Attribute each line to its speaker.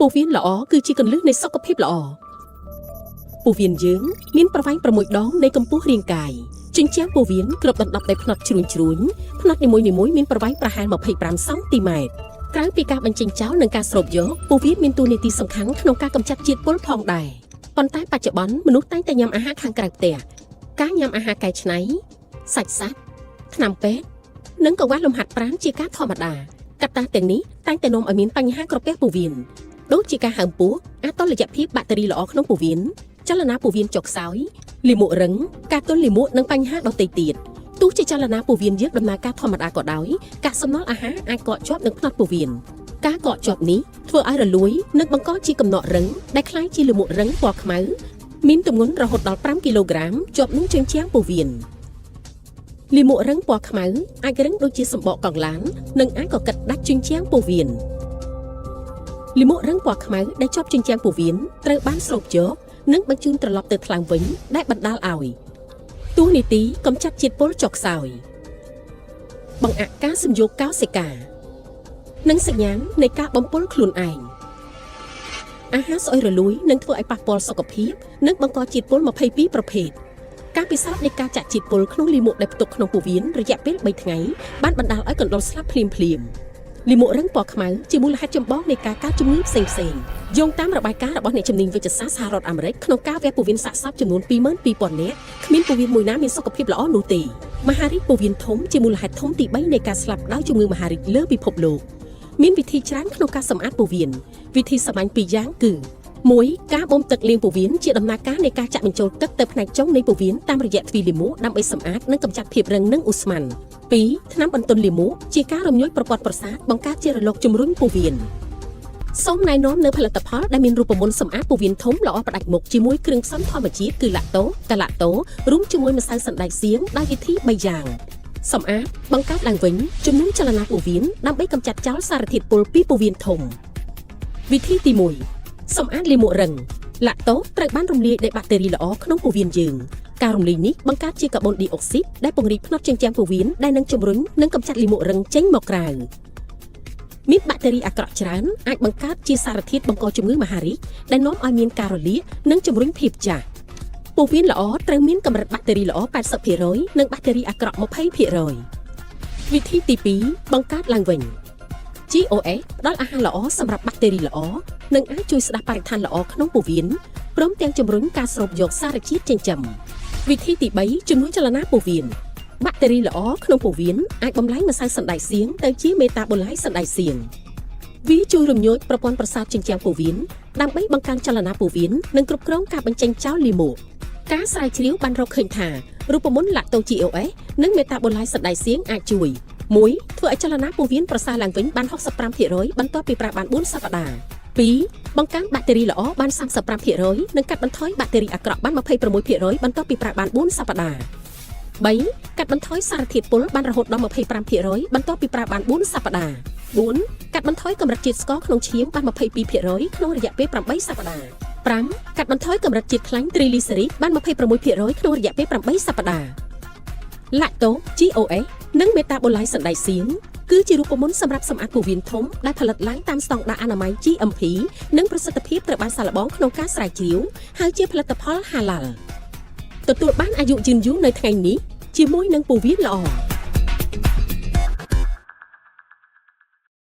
Speaker 1: ពោះវៀនល្អគឺជាគន្លឹះនៃសុខភាពល្អពោះវៀនយើងមានប្រវែង6ដងនៃកម្ពស់រាងកាយជញ្ជាំងពោះវៀនគ្របដណ្ដប់ដោយផ្នត់ជ្រួញជ្រួញផ្នត់នីមួយៗមានប្រវែងប្រហែល25សង់ទីម៉ែត្រក្រៅពីការបញ្ចេញចោលនិងការស្រូបយកពោះវៀនមានតួនាទីសំខាន់ក្នុងការកម្ចាត់ជាតិពុលផងដែរប៉ុន្តែបច្ចុប្បន្នមនុស្សតែងតែញ៉ាំអាហារខាងក្រៅផ្ទះការញ៉ាំអាហារកែច្នៃសាច់សត្វថ្នាំពេទ្យនិងកង្វះលំហាត់ប្រាណជាការធម្មតាកត្តាទាំងនេះតែងតែនាំឲ្យមានបញ្ហាក្រពះពោះវៀនដូចជាការហើមពោះអតុល្យភាពបាក់តេរីល្អក្នុងពោះវៀនចលនាពោះវៀនចុះខ្សោយលាមករឹងការទល់លាមកនិងបញ្ហាដទៃទៀតទោះជាចលនាពោះវៀនយើងដំណើរការធម្មតាក៏ដោយកាកសំណល់អាហារអាចកកជាប់នឹងផ្នត់ពោះវៀនការកកជាប់នេះធ្វើឲ្យរលួយនិងបង្កជាកំណករឹងដែលក្លាយជាលាមករឹងពណ៌ខ្មៅមានទម្ងន់រហូតដល់5គីឡូក្រាមជាប់នឹងជញ្ជាំងពោះវៀនលាមករឹងពណ៌ខ្មៅអាចរឹងដូចជាសម្បកកង់ឡាននិងអាចកកិតដាច់ជញ្ជាំងពោះវៀនលាមករឹងពណ៌ខ្មៅដែលជាប់ជញ្ជាំងពោះវៀនត្រូវបានស្រូបយកនិងបញ្ជូនត្រឡប់ទៅថ្លើមវិញដែលបណ្ដាលឲ្យតួនាទីកម្ចាត់ជាតិពុលចុះខ្សោយបង្អាក់ការសំយោគកោសិកានិងសញ្ញាណនៃការបំពុលខ្លួនឯងអាហារស្អុយរលួយនឹងធ្វើឲ្យប៉ះពាល់សុខភាពនិងបង្កជាតិពុល22ប្រភេទការពិសោធន៍នៃការចាក់ជាតិពុលក្នុងលាមកដែលផ្ទុកក្នុងពោះវៀនរយៈពេល3ថ្ងៃបានបណ្ដាលឲ្យកណ្ដុរស្លាប់ភ្លាមភ្លាមលាមករឹងពណ៌ខ្មៅជាមូលហេតុចម្បងនៃការកើតជំងឺផ្សេងផ្សេងយោងតាមរបាយការណ៍របស់អ្នកជំនាញវេជ្ជសាស្ត្រសហរដ្ឋអាមេរិកក្នុងការវះពោះវៀនសាកសពចំនួន22,000នាក់គ្មានពោះវៀនមួយណាមានសុខភាពល្អនោះទេមហារីកពោះវៀនធំជាមូលហេតុធំទី3នៃការស្លាប់ដោយជំងឺមហារីកលើពិភពលោកមានវិធីច្រើនក្នុងការសម្អាតពោះវៀនវិធីសាមញ្ញពីរយ៉ាងគឺ1ការបូមទឹកលាងពោះវៀនជាដំណើរការនៃការចាក់បញ្ចូលទឹកទៅផ្នែកចុងនៃពោះវៀនតាមរយៈទ្វារលាមកដើម្បីសម្អាតនិងកម្ចាត់ភាពរឹងនិងឧស្ម័ន2ថ្នាំបន្ទន់លាមកជាការរំញោចប្រព័ន្ធប្រសាទបង្កើតជារលកជំរុញពោះវៀនសូមណែនាំនៅផលិតផលដែលមានរូបមន្តសម្អាតពោះវៀនធំល្អផ្ដាច់មុខជាមួយគ្រឿងផ្សំធម្មជាតិគឺឡាក់តូកាឡាក់តូរួមជាមួយម្សៅសណ្តែកសៀងដោយវិធី3យ៉ាងសម្អាតបង្កើតឡើងវិញជំនួយចលនាពោះវៀនដើម្បីកម្ចាត់ចោលសារធាតុពុលពីពោះវៀនធំវិធីទី1សម្អាតលាមករឹងឡាក់តូត្រូវបានរំលាយដោយបាក់តេរីល្អក្នុងពោះវៀនយើងការរំលាយនេះបង្កើតជាកាបូនឌីអុកស៊ីតដែលពង្រីកផ្នត់ជញ្ជាំងពោះវៀនដែលនឹងជំរុញនិងកម្ចាត់លាមករឹងចេញមកក្រៅមានបាក់តេរីអាក្រក់ច្រើនអាចបង្កើតជាសារធាតុបង្កជំងឺមហារីកដែលនាំឲ្យមានការរលាកនិងជំរុញភាពចាស់ពោះវៀនល្អត្រូវមានកម្រិតបាក់តេរីល្អ80%និងបាក់តេរីអាក្រក់20%វិធីទី2បង្កើតឡើងវិញ GOS ផ្ដល់អាហារល្អសម្រាប់បាក់តេរីល្អនិងអាចជួយស្ដារបរិស្ថានល្អក្នុងពោះវៀនព្រមទាំងជំរុញការស្រូបយកសារជាតិចិញ្ចឹមវិធីទី3ជំនួយចលនាពោះវៀនបាក់តេរីល្អក្នុងពោះវៀនអាចបំលែងម្សៅសណ្តែកសៀងទៅជាមេតាបូឡៃសណ្តែកសៀងវាជួយរំញោចប្រព័ន្ធប្រសាទជញ្ជាំងពោះវៀនដើម្បីបង្កើនចលនាពោះវៀននិងគ្រប់គ្រងការបញ្ចេញចោលលាមកការស្រាវជ្រាវបានរកឃើញថារូបមន្តឡាក់តូ GOS និងមេតាបូឡៃសណ្តែកសៀងអាចជួយ1ធ្វើឲ្យចលនាពោះវៀនប្រសើរឡើងវិញបាន65%បន្ទាប់ពីប្រើបាន4សប្តាហ៍2បង្កើនបាក់តេរីល្អបាន35%និងកាត់បន្ថយបាក់តេរីអាក្រក់បាន26%បន្ទាប់ពីប្រើបាន4សប្តាហ៍3កាត់បន្ថយសារធាតុពុលបានរហូតដល់25%បន្ទាប់ពីប្រើបាន4សប្តាហ៍4កាត់បន្ថយកម្រិតជាតិស្ករក្នុងឈាមបាន22%ក្នុងរយៈពេល8សប្តាហ៍5កាត់បន្ថយកម្រិតជាតិខ្លាញ់ត្រីលីសេរីតបាន26%ក្នុងរយៈពេល8សប្តាហ៍ឡាក់តូ GOS និងមេតាបូឡៃសណ្តែកសៀងគឺជារូបមន្តសម្រាប់សម្អាតពោះវៀនធំដែលផលិតឡើងតាមស្តង់ដារអនាម័យ GMP និងប្រសិទ្ធភាពត្រូវបានសាកល្បងក្នុងការស្រាវជ្រាវហើយជាផលិតផលហាឡាល់ទទួលបានអាយុយឺនយូរនៅថ្ងៃនេះជាមួយនឹងពោះវៀនល្អ។